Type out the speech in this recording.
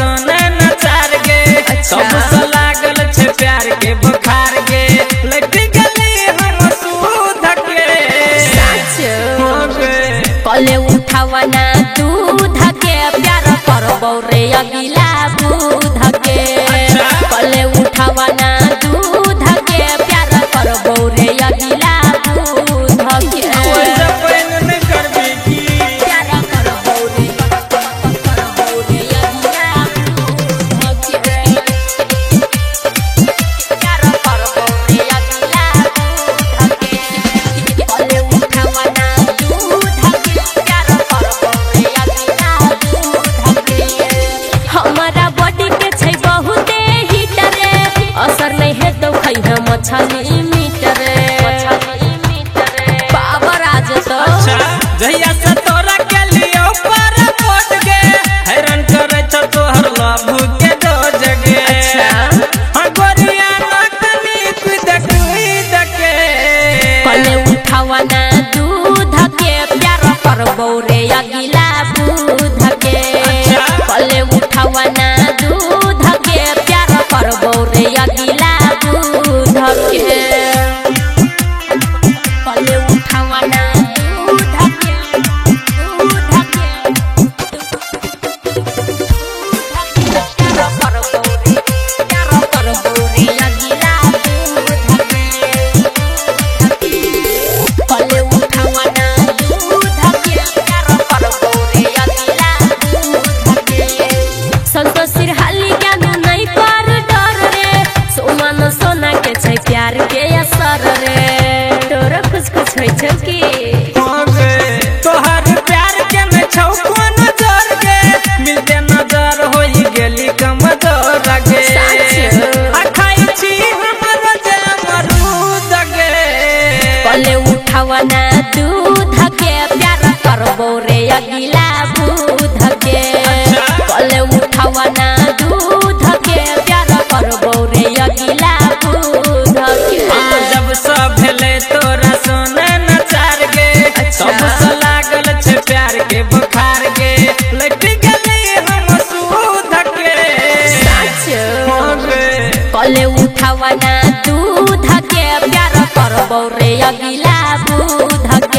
सोना नचार गे। सबसे लागल छे प्यार के बुखार गे, लट गली हम सूध के। कले उठावना दूध के प्यार करबौ रे अगिला बुध के। कले उठावना दूध के प्यार करबौ रे अगिला बुध के। मछली मीटर पावर आज तो अच्छा जहिया से तोरा के लियो पर पट गे, हैरान करे छ तोहर लभ के दो जगे। अच्छा हां गोरिया नकनी कुद कुद के। कले उठावना दूध के प्यार करबौ रे अगिला बुध के। कले उठावना दूध के प्यार करबौ रे अगिला दूध के। कले उठावना दूध के दूध के प्यार करबौ रे अगिला दूध के। कले उठावना दूध के प्यार करबौ रे अगिला दूध के। संतोष सिरहाली ज्ञान नहीं पर डर रे, सोमान सोना के छै प्यार के असर रे। तोरा कुछ कुछ होइ छौ की तोहर प्यार के में छौ कोनो जर गे, मिलते नजर होई गेली कमजोर गे। आ खाइ छी हमर जे अमरूद गे। कले उठावना दूध के प्यार करबौ रे अगिला बुध के। कले उठावना दूध के प्यार करबौ रे अगिला बुध के। जब सब भेलै तोरा सोना नचार गे, सबसे लागल छे प्यार के बुखार गे, लट गली हम सूध के। कले उठावना दूध के प्यार करबौ रे अगिला बुध के।